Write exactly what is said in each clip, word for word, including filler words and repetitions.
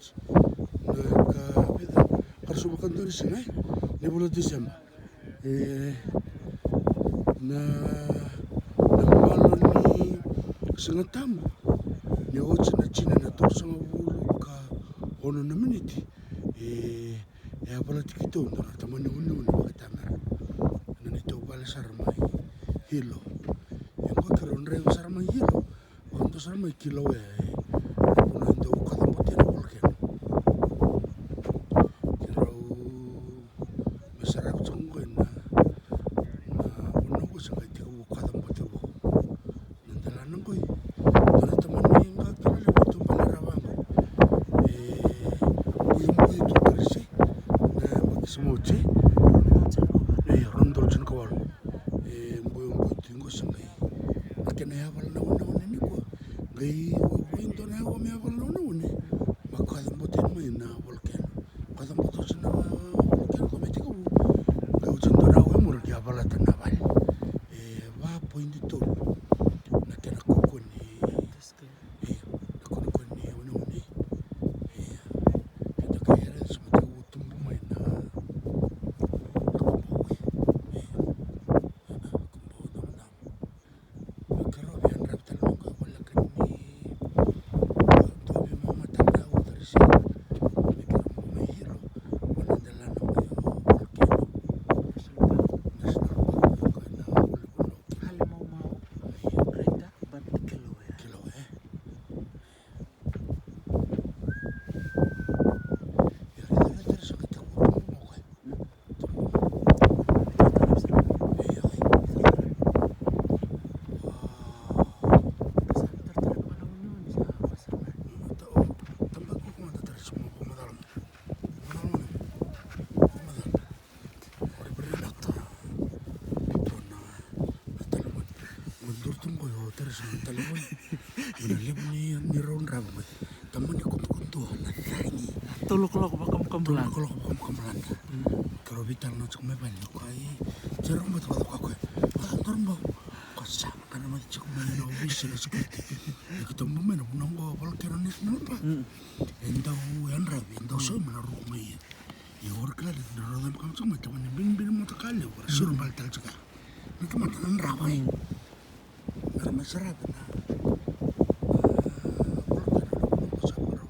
Na ka vica, ka ra sa vakadua ni siga, e? Ni vula December. E, na, na malo ni Siga Tabu. Ni oti na tini na tolusagavulu ka ono na miniti. E, e a valati keitou dua na tamani uneune vakatamera. Na neitou vale sara mai Hilo. E qo keirau draiva sara mai Hilo. Vakadua sara mai Kilauea, e, na vanua e dau kacabote na volcano. Keirau mai saravi tiko qo ena, na vanua qo sa qai tekivu kacabote vou. Na delana qoi, dua na tamani qaqara levu tu bale rava qoi. E, buibui tu Karise, na yabaki sa oti. E, rua na udolu tinikawalu. E, buibui tu qo sa qai na kena yavala na uneune nikua. Qai vei dua na yavala me yavala na uneune. Ma kacabote mai na volcano. Kacabote oti na volcano ka me tekivu. Qai oti dua na aua e muri qai yavalata na vale. E va poidi tolu. Na kena koko ni, e, na koko ni uneune. E, keda kai era sa me tekivu tubu mai na, na kubu. E, na kubu na, na Keirau via yadravi tale mai qo e voleka ni dua vei mama tale na Waterisi. Me keirau mai Hilo, ena delana mai o Volcano National Park, qo ena ulunivanua o Hilo. Hale Maumau, Greater, but Kilauea. Kilauea, e? Ia, raica na Waterisi qai tekivu tubu mai o koya. Ena levu ni, ni rau drava mai. Tamani kudrukudru na cagi. Tolu kaloko vakamukamulada. Tolu kaloko vakamukamulada. Mm. Keirau veitalanoa tiko mai vale, o koya, e, keirau bau tiko vata koya. Vata koya bau. Ko sa qara mai tiko mai na ovisa na security. E keitou bau mai na vanua qo Volcano National Park. Mm. E dau yadravi, e dau saumi na ruku mai ia. Ia o ira kila ni na rau cabe kama tiko mai tamani binibini motoka levu, era siro bale tale tiko. Na tamata na drava, e. Mm. Era mai saravi na, a, volcano na vanua qo sa vakarau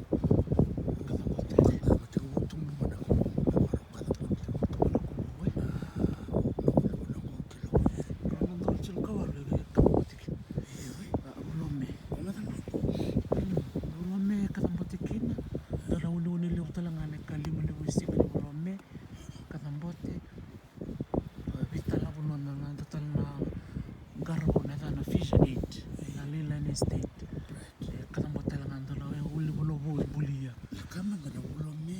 kacabote, kacabote, tekivu tubu mai na kubu, vakarau kacabote, tekivu tubu na kubu, e. Na ulunivanua qo Kilauea. Rua na udolu tinikawalu e kacabote kina. Io, e. A, vula o Me. Vula o Me. Mm, vula o Me e kacabote kina. Dua na uneune levu tale ga na ikalima ni veisiga ni vula o Me. Kacabote. Veitalavou na, na, na dua tale na qara vou na yacana Vision Eight, na Leilani Estate. Right. E kacabote tale ga dua na ulunivanua vou e bulia. Na ka mada na vula o Me,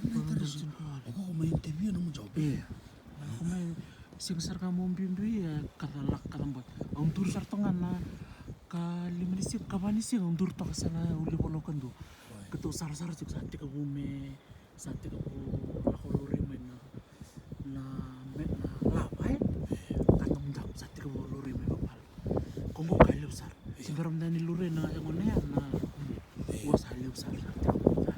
na Vula o Me Teresi. Tini ka walu. O koya ko mai interview na nomu job. Io. Au mai siga sara ga meu biubiu, e kaca, lako kacabote. Au duri sara toka ga na ka lima ni siga, ka va ni siga, au duri toka sara na ulunivanua kadua. Right. Keitou sarasara tiko sa tekivu me Sa tekivu lako lori mai na, na, me, na lava, e? Ka damudamu, sa tekivu lori mai vakavale. Ko qo ka levu sara. Io. Sa bera mada ni lori na yagona ya na, io, ua sa levu sara, sa tekivu sa.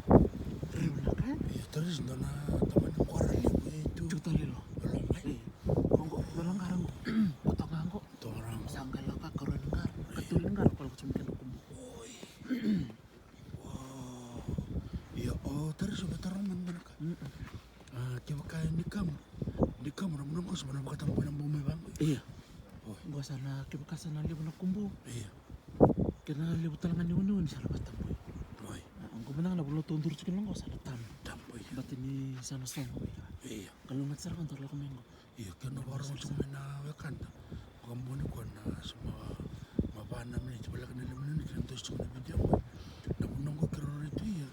Levu na ka, e? Io, Teresi, dua na tamani qora levu e tu. Tiko tale lo. Lo mai. Io. Ko qo, dua na qara qo. Ko toka qo. Toka qo. Sa qai lako ka karua ni qara. Io. Katolu ni qara, ko lako tiko mai kena kubu. Oi. Wow. Ia, o Teresi, au via taroga mada na ka. Mm. A, kevaka e Nikamu, Nikamu na vanua qo sa vanua vakatabui na bau mai vaqo. Ia. Oi. Qo sa na, kevaka sa na levu na kubu. Ia. Kena levu tale ga ni uneune sa na vakatabui. Oi. A, qo mada ga na vula tou duri tiko kina qo sa na tabu. Tabu, ia. Baleta ni sa na sogo, ia. Ia. Kalougata sara ga daru lako mai qo. Io, kena vakarorogo tiko mai na wekada. Vakaboni koya na sa ma, ma va na miniti, voleka na lima na miniti na dosi tiko na vidio qo. Na vanua qo keirau rai tu ia,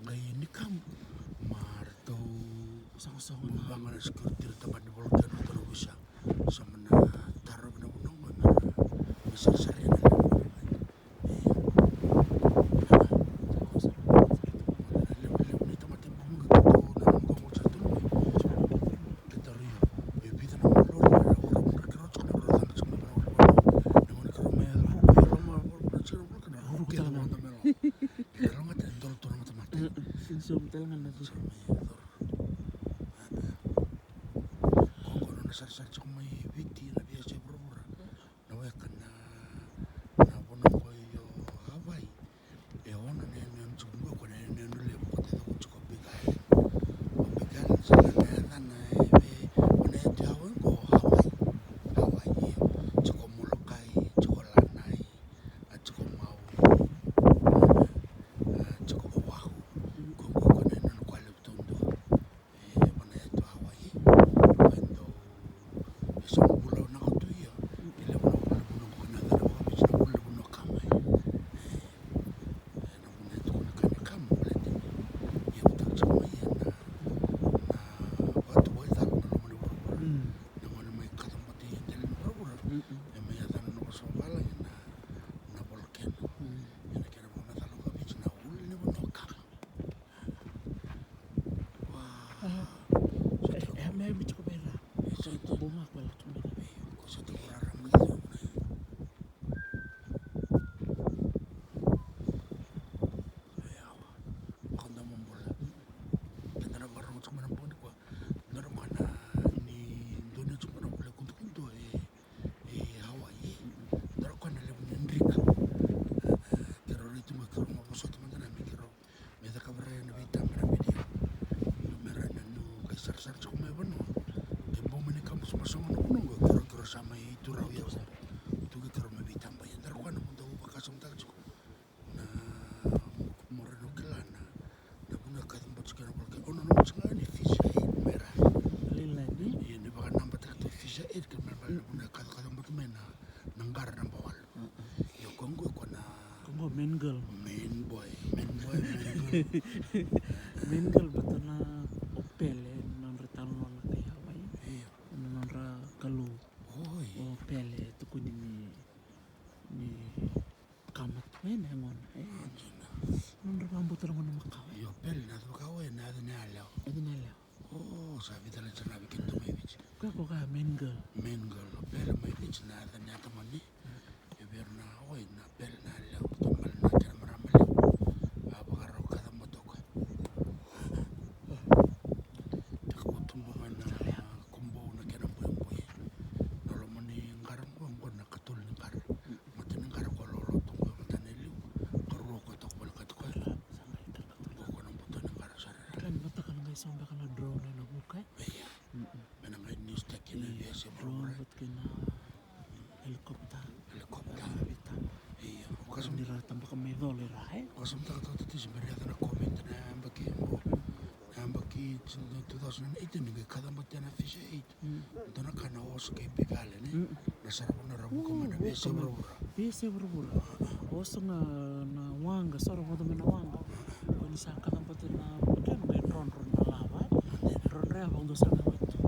qai Nikamu. Ma ratou sogosogo na vaqa na security, ra tabana ni volcano, ratou na ovisa. Sa ma na tarovi na vanua qo, me ra, me sarasara na lima. Dou tale ga na curu. Sara mai curu. Ko qo na sarasara tiko mai Viti na veiyasai vuravura. Na weka na, na vanua qo o Hawaii. E ono na yanuyanu tiko qo, ko na yanuyanu levu ko tiko, tiko Big Island. O Big Island sa na yacana e vei, ko na yatu Hawaii qo o Hawaii. Hawaii, io. Tiko Molokai, tiko Lanai, a tiko Maui, a tiko Oahu. Ko qo ko na yanuyanu ko a levu taudua. E, vanua ya tu Hawaii. Eda, e so na vula na ka tu ia. E levu na vula, vula ko na cana vakaviti na vula, vula kama. E, e, na vula ya tu na ka ni kama, vula tini. Ia, vula tiko mai ia na, na vatu wai cala na loma ni vuravura. Mm. Na gone mai kaca bati i dela ni vuravura. Mm-mm. E mai yacana na vosa vavalagi na, na volcano. Mm. E na kena vakamacala vakaviti na ulu ni vanua kama. Wow. Ah. So e, e, me mi tiko vei ra. E, so e, bau ga ko la tu mai. E, ko sa tu rara mai tu mai. Yawa. Ko da mo bula. Keda na vakarorogo tiko mai na bogi nikua. Da rogoca ni dua na tiko na vula kutukutu e, e Hawaii. Da rogoca na levu ni drika. E, e, keirau rai tu mai, keirau mai vosoti mada na me keirau me cakava ira na veitaba, na vidio. Me ra na niu qai sarasara tiko mai vanua. Ke bau mai ni kamusu ma sogo na vanua qo, keirau, keirau sa mai tu rawa i au. Tu ke keirau mai veitaba ia. Da rogoca na mudu vakasamataka tiko. Na, mo ra na kila na, na vanua e kaca bati tiko na volcano. Ono na mudu ga ni Fissure Eight mai ra. Lailai, ni? Ia, ni vakanaba taka tu Fissure Eight, ke mai na vanua e kaca, kaca bati mai na, na qara naba walu. Io, ko qo ko na, ko qo main girl. Main boy, main boy, main girl. Main girl, baleta na o Pele, na nodra italanoa na kai Hawaii. Io. Na nodra kalou. Oi. O Pele, tukuni ni, ni kama tu, e, na yagona, e. Nodra vakabauta na gauna makawa, e. Io, Pele, na yaca makawa, e, na yaca ni yalewa. Yaca ni yalewa. O, sa vica na tiko na vei kemudou mai Viti. Koya ko koya main girl. Main girl, o Pele mai Viti na yaca ni yatamani. E vei ira na Hawaii na Pele na yalewa, baleta na kena marama levu. A vakarau kaca bati o koya. Tekivu tubu ga na kubou na kena buebue. Na loma ni qara qo, qo na katolu ni qara. Mata ni qara ko lolo tu qo e mata ni liu. Karua ko toka volekati koya. Qo ko na buto ni qara sara. Ka ni mataka na qai sau beka na drone ena vuka, e? Ia. Mm-mm. Me na qai news taki na, ia, veiyasai vuravura. Drone vata kei na helicopter. Helicopter. Ia, veitaba. Ia. Ni ra tabaka mai colo i ra, e? Vakasamataka toka tu se bera ni yaco na COVID na yabaki qo. Mm. Na yabaki two thousand and eighteen ni qai kaca bati na Fissure Eight. Mm. Dua na ka na oso kei Big Island, e? Mm. Na sara vanua ra vuka mai na veiyasai vuravura. Veiyasai vuravura. Oso ga na waqa, so ra vodo mai na waqa. Ko ni sa kaca bati na volcano qai drodro na lava, e? Drodro ya vakadua sara ga waitu.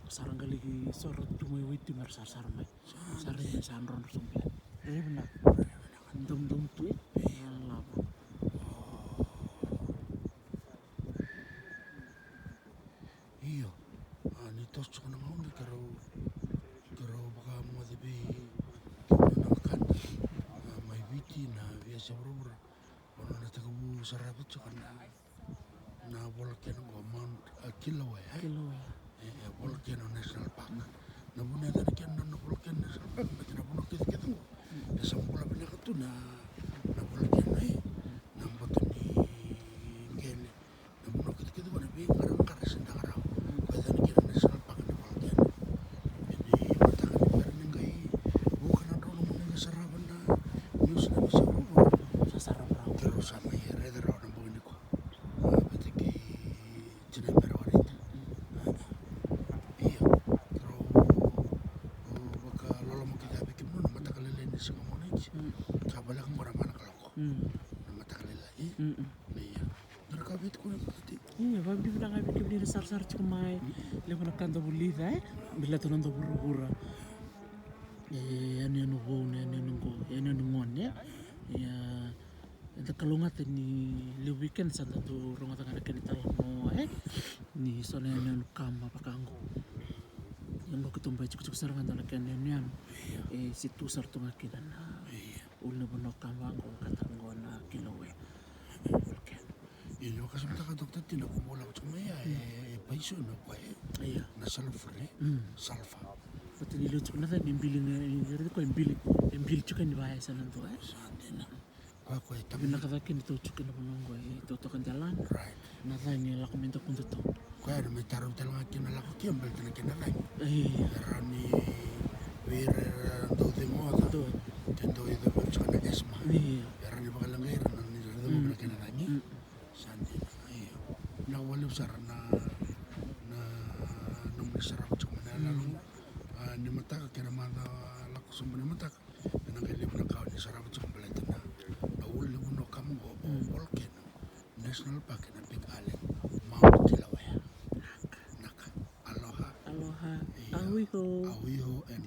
Sa ra qai laki so ra tu mai waitu me ra sarasara mai. Sa ra mai sa drodro sobu ya. Rairai vinaka. Domodomo tu, e? Na lava. Io, a, ni toso tiko na gauna keirau, keirau vakamoce vei kemuni na wekada, a, mai Viti, na veiyasai vuravura. Vanua na tekivu sara tiko na, na volcano qo Mount, a, Kilauea, e? Kilauea. E, e, Volcano National Park. Na vanua e yaco kina na, na Volcano National Park, baleta na vanua kece, kece qo. E sa bula vinaka tu na, na volcano, e? Na boto ni qele. Na vanua kece, kece qo na veiqaraqara se daka rawa. Ko e yaco kina na National Park ni volcano. Ia ni mataka ni bera ni qai vuka na drone mo ni qai sarava na news na veiyasai vuravura. Sa sarava rawa. Keirau sa mai raica rawa na bogi nikua. A, vata kei tinai me ra waraki. A, ia, keirau, o, vakaloloma kece vei kemuni na mataka lailai ni siga Moniti. Mm. Sa voleka qo na va na kaloko. Mm. Na mataka lailai. Mm-mm. Na ia. Na ka vei tukuna vata. Ia, vakabibi vinaka vei kemuni na sarasara tiko mai. Mm. Levu na ka da vulica, e? Baleta na noda vuravura. E, yanuyanu vou, na yanuyanu qo, yanuyanu gone, e? Ia, eda kalougata ni levu vei keda sa da dau rogoca ga na kena italanoa, e? Ni so na yanuyanu kama vaka qo. Ia qo keitou bai tikotiko sara ga dua na kena yanuyanu. E se tu sara tu ga kina na ulunivanua kama qo, vakataka qo na Kilauea. Volcano. E, Ni vakasamataka, Doctor Tina, ko bau lako tiko mai ya, e, e paisoni o koya, e. Io. Na sulfur, e? Sulfur. Vata ni levu tiko na cagi e bili ga, e, e, ko e bili, e bili tiko ni vaya sa na dua, e? Sa dina. Koya, koya, e tavi. Vinaka cake ni tou tiko na vanua oqo, e, tou toka delana. Right. Na cagi e lako mai dakudatou. Koya era mai tarovi tale ga kina lako ke, baleta na kena cagi. Io. Era ni vei ira era dau cegu oca. Dau. Ke dau yacovi ira tiko na asthma. Io. Era ni vakaleqai ira na ni ra cegu na kena cagi. Sa dina, io. Vinaka vakalevu sara na, na, nomuni sarava tiko mai na yaloyalo. A, ni mataka kei na macawa lako sobu ni mataka. Ena qai levu na ka o ni sarava tiko baleta na, na ulunivanua kama oqo, o volcano, national park, na Big Island, Mount Kilauea. Naka. Aloha. Aloha. Io. Au iho. Au iho, e,